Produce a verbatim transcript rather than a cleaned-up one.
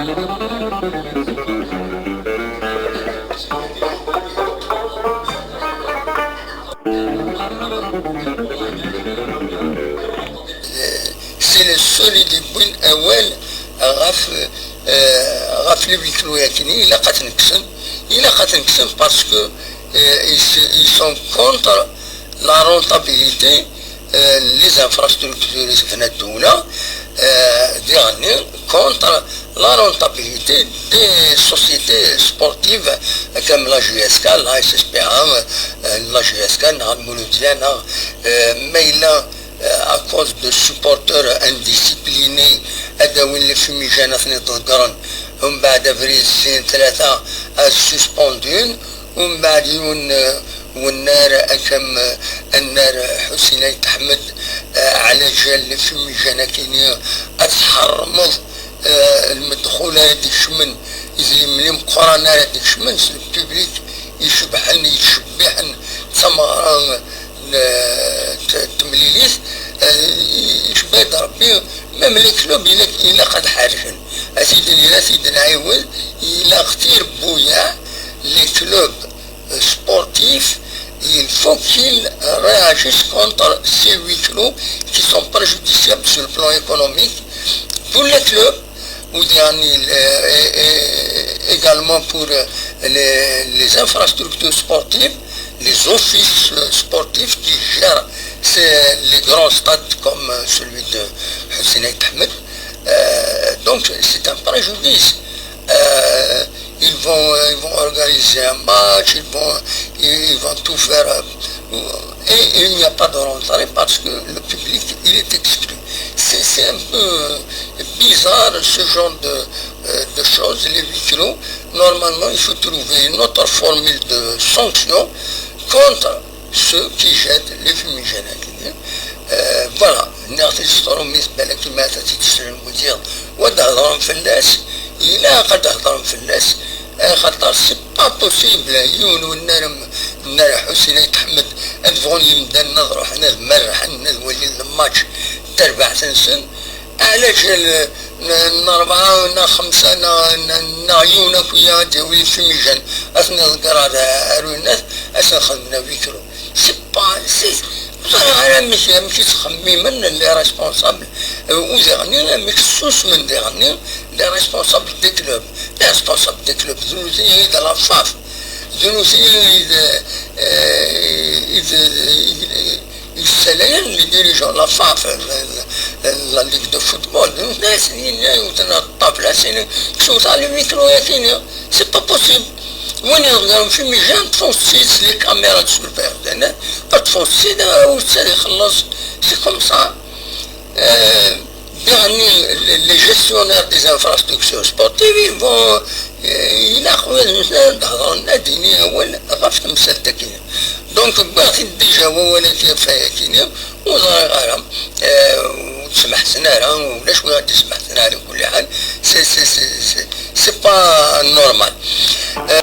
C'est le seul i d-yewwin awal ɣef, euh, ɣef les huis clos-yakini, ilaq ad ten-kksen, ilaq ad ten-kksen parce que, euh, ils, ils sont contre la rentabilité, euh, les infrastructures i tebna ddula, euh, diɣenni contre la rentabilité des sociétés sportives comme la J S K, la S S P A, euh, la J S K, neɣ Lmuludya, neɣ, euh, ma yella, euh, à cause de supporters indisciplinés, ad d-awin les fumigènes ad ten-id-ḍeggren, umbeɛd abrid sin tlata ad suspendun, umbeɛd yiwen, euh, wennar, akam, euh, annar, euh, Ḥusin Ayt Ḥmed, euh, ɛla ǧal les fumigènes akini ad tḥerrmeḍ, euh, lmedxul ara d-ikecmen, idrimen imeqqranen ara d-ikecmen, s le public icebḥen, yettcebbiḥen d tameɣra n, n, t-, temlilit, euh, icebbeḥ-d Rebbi, même les clubs ilaq, ilaq ad ḥerrken. Ad t-id-nini, ad t-id-nɛiwed, ilaq tirebbuyaɛ, les clubs sportifs, il faut qu'ils réagissent contre ces huis clos qui sont préjudiciables sur le plan économique pour les clubs, ou bien, euh, et, et également pour, euh, les, les infrastructures sportives, les offices, euh, sportifs qui gèrent ces, les grands stades comme, euh, celui de Hussein Ahmed. Euh, donc c'est un préjudice. Euh, ils vont, euh, ils vont organiser un match, ils vont, ils vont tout faire, euh, et il n'y a pas de rentrée parce que le public, il est exclu. C'est, c'est un peu, euh, bizarre ce genre de, euh, de choses, les huis clos. Normalement, il faut trouver une autre formule de sanction contre ceux qui jettent les fumigènes. Euh, voilà, nniɣ-t-id s tṛumit, balak ma ad t-id-slen lmudir, wa d-hedṛen fell-as, ilaq ad d-hedṛen fell-as, axaṭer c'est pas possible, yiwen wennar am, nnar Ḥusin Ayt Ḥmed, ad bɣun yimdanen ad ruḥen ad merrḥen, ad walin lmatch d tarbaɛt-nsen, ɛlaǧal n, n rebɛa neɣ xemsa neɣ, neɣ, neɣ yiwen akk-ya ad d-yawi fumigène, ad ten-iḍegger ar, ar winat, ad sen-xedmen abikru. C'est pas, c'est, ur ẓriɣ ara amek, amek i ttxemmimen les responsables, euh, u diɣenni amek ssusmen diɣenni les responsables des clubs. Les responsables des clubs, d nutni i d la FAF, d nutni i d, euh, i d, i d, i yessalayen les dirigeants, la FAF, la, la, la Ligue de football, d nutni i sen-yenna, yewten ar ṭṭabla, sin, kksew-t ɣer les huis clos-yakini. C'est pas possible. Win iḍeggren fumigène, ṭṭfew-t-id les caméras de surveillance, ṭṭfew-t-id, euh, ur tt-ad ixelleṣ. C'est comme ça. Euh, diɣenni, les, les gestionnaires des infrastructures sportives, ils vont, euh, ilaq ad hedṛen, ad d-inin awal ɣef temsalt-agi. Donc, wwiɣ-t-id déjà wawal-agi ɣef wayagi-nni, ur ẓriɣ ara, euh, ur d-smeḥsen ara, ulac win ad d-ismeḥsen ara, kulli ḥal, c'est, c'est, c'est, c'est, c'est pas normal. Euh,